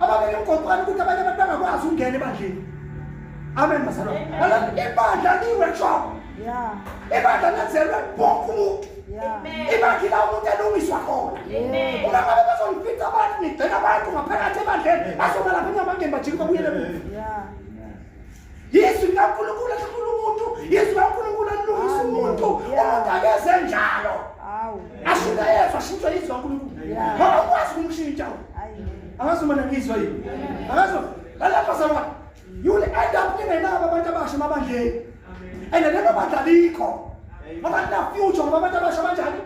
Ababeke emgoqweni ukuthi abanye abantu bangakwazi ukungena ebandleni. Amen bazalwane. Ibandla liyi-workshop. Yeah. Ibandla lenzelwe wonke umuntu. Yeah. Ibandla ila umuntu elungiswa khona. Amen. Uma ngabe bazonifica abantu nigcina abantu ngaphakathi ebandleni bazoba lapha enyamangeni bajike babuyele emuva. Yeah. Yizwi likaNkulunkulu elihlula umuntu, yizwi likaNkulunkulu elilungisa umuntu. Umuntu akeze njalo. Awu. Ashintshe yezwa, ashintshwe yizwi likaNkulunkulu. Yeah. Ngoba ukwazi ukumshintsha. Ayi. Angazi uma nangizwa yini. Angazi. Lalapha bazalwane. You will end up ningenabo abantu abasha emabandleni. And lelo bandla likho. Ngoba lina future ngoba abantu abasha banjani?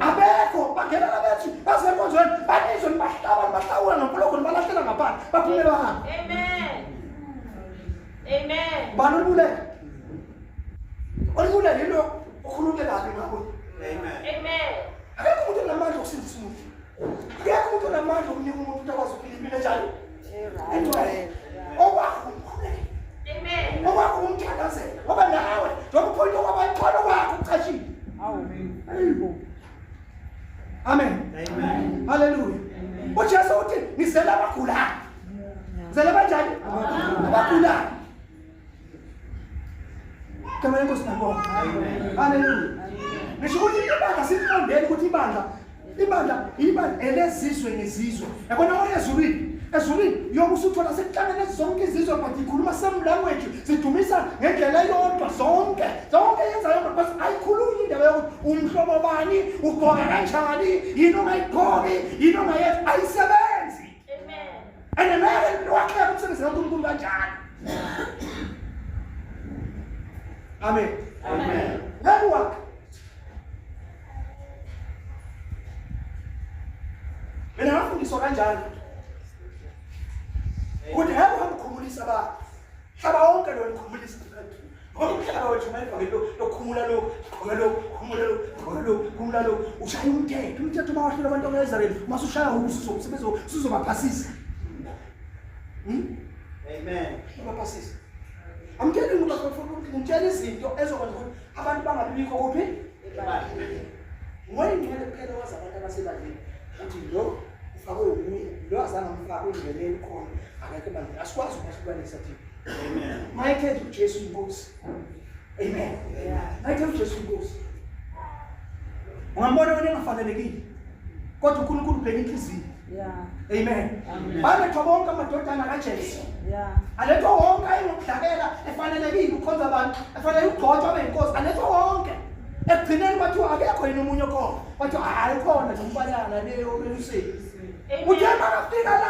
Abekho bangena labethi baze enkonzweni banizwe nibahlaba nibahlawula noNkulunkulu nibalahlela ngaphandle baphume bahambe. Amen. Amen. Bani olibulele? Olibulele yilo okhulume kabi ngabo. Amen. Amen. Akekho umuntu onamandla okusindisa umuntu. Akekho umuntu onamandla okunika umuntu ukuthi akwazi ukuphila impilo enjani. Engcwele. Okwakho umkhuleke. Amen. Okwakho umthandazela ngoba nawe njengoba uphoyinto kwabayithola kwakho ucashile. Awu. Ayibo. Amen. Amen. Haleluya. UJesu uthi ngizela abagulayo. Ngizela banjani? Abagulayo. Igama lenkosi nabonga. Haleluya. Ngisho ukuthi ibandla siqondele ukuthi ibandla ibandla ibandla elezizwe ngezizwe. Yabona wona ezulwini ezulwini yobe usuthola sekuhlangene zonke izizwe but ikhuluma same language zidumisa ngendlela eyodwa zonke zonke yenza yonke because ayikhulumi indaba yokuthi umhlobo bani ugqoka kanjani yini ongayigqoki yini ongayenzi ayisebenzi Amen. and ngeke wakheka umsebenzi kaNkulunkulu kanjalo amen Amen. ngeke wakhe mina ngafundiswa kanjalo ukuthi ngeke uhambe ukhumulisa abantu hlaba wonke lo nikhumulisa ngoba umhlaba wethu mayivangeli lokukhumula lokhu gqoka lokhu khumula lokhu gqoka lokhu khumula lokhu ushaya umthetho umthetho uma wahlula abantu abaka-israyeli uma sushaya usuzobaphasisa Amen. ubaphasisa amtsheli ngitshela izinto ezokwenza ukuthi abantu bangabibikho kuphi Ebandleni. Ngoba ingcwele kuphela wazi abantu abasebandleni ukuthi lo ufakwe wuye lo azange amfake uyingenele ukhona akekho ebandleni asikwazi ukwahlukanisa thina Amen. mayekhethe uJesu inkosi amen mayekhethe uJesu inkosi ungambona wena engafanelekile kodwa uNkulunkulu ubheka inhliziyo Yeah. amen Amen. balethwa bonke amadodana kaJesu Yeah. alethwa wonke ayengokudlakela efanelekile ukukhonza abantu efanele ukugcotshwa abe yinkosi alethwa wonke ekugcineni kwathiwa akekho yini omunye okhona kwathiwa hayi ukhona nje umfanyana leyo eluseni Amen. uthe makafika la